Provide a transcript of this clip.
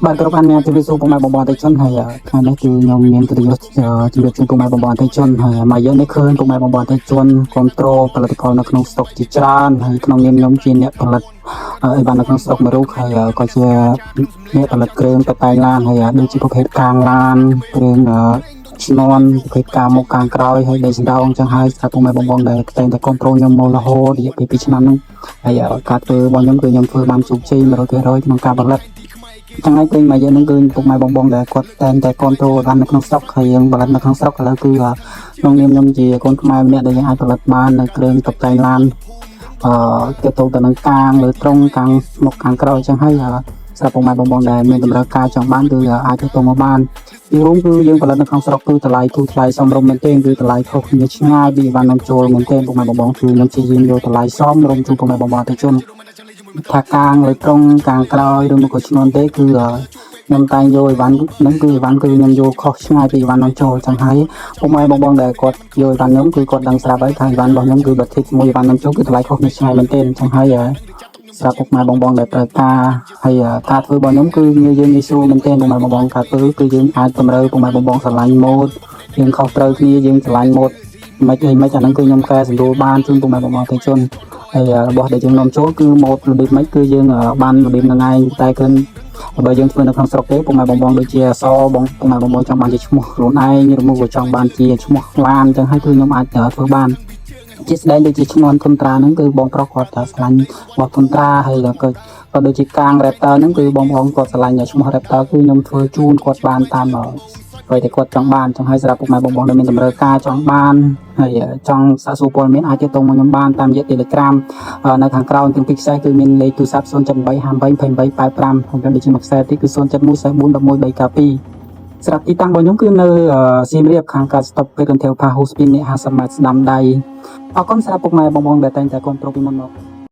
បាទគ្រប់បានមានជម្រាបសួរពុកម៉ែបងប្អូនអតិជនហើយថ្ងៃនេះគឺខ្ញុំមានកិត្តិយសជម្រាបជូនពុកម៉ែបងប្អូនអតិជនហើយមកយើងនេះឃើញពុកម៉ែបងប្អូនអតិជនគ្រប់គ្រងផលិតផលនៅក្នុងស្តុកជាច្រើនហើយក្នុងនាមខ្ញុំជាអ្នកផលិតអីបាននៅក្នុងស្រុកមួយរូបហើយក៏ជាអ្នកផលិតគ្រឿងតុបតែងឡានហើយដូចជាប្រភេទកាងឡានគ្រឿងឈ្នាន់ប្រភេទកាងមុខកាងក្រោយហើយដីសណ្ដោងចឹងហើយសម្រាប់ពុកម៉ែបងប្អូនដែលតែងតែគ្រប់គ្រងខ្ញុំមករហូតរយៈពេល2ឆ្នាំហ្នឹងហើយការធ្វើរបស់ខ្ញុំគឺខ្ញុំធ្វើបានជោគជ័យ100%ក្នុងការផលិត ចឹងហើយឃើញមកយើងនឹងគឺពុកម៉ែបងបងដែលគាត់តែងតែគ្រប់គ្រងបាននៅក្នុងស្រុកហើយយើងផលិតនៅក្នុងស្រុកឥឡូវគឺក្នុងនាមខ្ញុំជាកូនខ្មែរម្នាក់ដែលយើងអាចផលិតបាននៅគ្រឿងតុបតែងឡានអឺទាក់ទងទៅនឹងកាងលើត្រង់កាងមុខកាងក្រោយចឹងហើយសម្រាប់ពុកម៉ែបងបងដែលមានតម្រូវការចង់បានគឺអាចទាក់ទងមកបានពីរួមគឺយើងផលិតនៅក្នុងស្រុកគឺតម្លៃធូរថ្លៃសមរម្យមែនទែនគឺតម្លៃខុសគ្នាឆ្ងាយពីអីវ៉ាន់នាំចូលមែនទែនពុកម៉ែបងបងគឺខ្ញុំព្យាយាមយកតម្លៃសមរម្យជូនពុកម៉ែបងបងអតិជន ថាកាងលើត្រង់កាងក្រោយឬមកក៏ឈ្នន់ទេគឺខ្ញុំតែងយកអីវ៉ាន់ហ្នឹងគឺអីវ៉ាន់គឺខ្ញុំយកខុសឆ្ងាយពីអីវ៉ាន់នាំចូលចឹងហើយពុកម៉ែបងបងដែលគាត់យកអីវ៉ាន់ខ្ញុំគឺគាត់ដឹងស្រាប់ហើយថាអីវ៉ាន់របស់ខ្ញុំគឺបើធៀបជាមួយអីវ៉ាន់នាំចូលគឺតម្លៃខុសគ្នាឆ្ងាយមែនទែនចឹងហើយសម្រាប់ពុកម៉ែបងបងដែលត្រូវការហើយការធ្វើរបស់ខ្ញុំគឺងាយយើងងាយស្រួលមែនទែនពុកម៉ែបងបងការធ្វើគឺយើងអាចតម្រូវពុកម៉ែបងបងស្រឡាញ់ម៉ូដយើងខុសត្រូវគ្នាយើងស្រឡាញ់ម៉ូដមិនអីមិនអាហ្នឹងគឺខ្ញុំកែសម្រួលបានជូនពុកម៉ែបងបងអតិថិជន ហើយរបស់ដែលយើងនាំចូលគឺម៉ូដរបៀបម៉េចគឺយើងបានរបៀបហ្នឹងឯងតែគឺបើយើងធ្វើនៅក្នុងស្រុកទេពុកម៉ែបងបងដូចជាអសបងពុកម៉ែបងបងចង់បានជាឈ្មោះខ្លួនឯងឬមកក៏ចង់បានជាឈ្មោះឡានអញ្ចឹងហើយគឺខ្ញុំអាចធ្វើបានជាស្ដែងដូចជាឈ្នាន់ទុនត្រាហ្នឹងគឺបងប្រុសគាត់ស្រឡាញ់របស់ទុនត្រាហើយក៏ក៏ដូចជាកាង Raptor ហ្នឹងគឺបងប្អូនគាត់ស្រឡាញ់ឈ្មោះ Raptor គឺខ្ញុំធ្វើជូនគាត់បានតាមអ្វីដែលគាត់ចង់បានចង់ឲ្យសម្រាប់ពុកម៉ែបងប្អូនដែលមានតម្រូវការចង់បានហើយចង់សាកសួរព័ត៌មានអាចទាក់ទងមកខ្ញុំបានតាមរយៈ Telegram នៅខាងក្រោមទាំងពីរខ្សែគឺមានលេខទូរស័ព្ទ078 58 28 85ហើយដូចជាមួយខ្សែទៀតគឺ071 44 11 392សម្រាប់ទីតាំងរបស់ខ្ញុំគឺនៅសៀមរាបខាងកើត stop ពេទ្យកន្ទែវផាហូស្ពីននេះ50ម៉ែត្រស្ដាំដៃអរគុណសម្រាប់ពុកម៉ែបងប្អូនដែលតែងតែគាំទ្រពីមុនមក។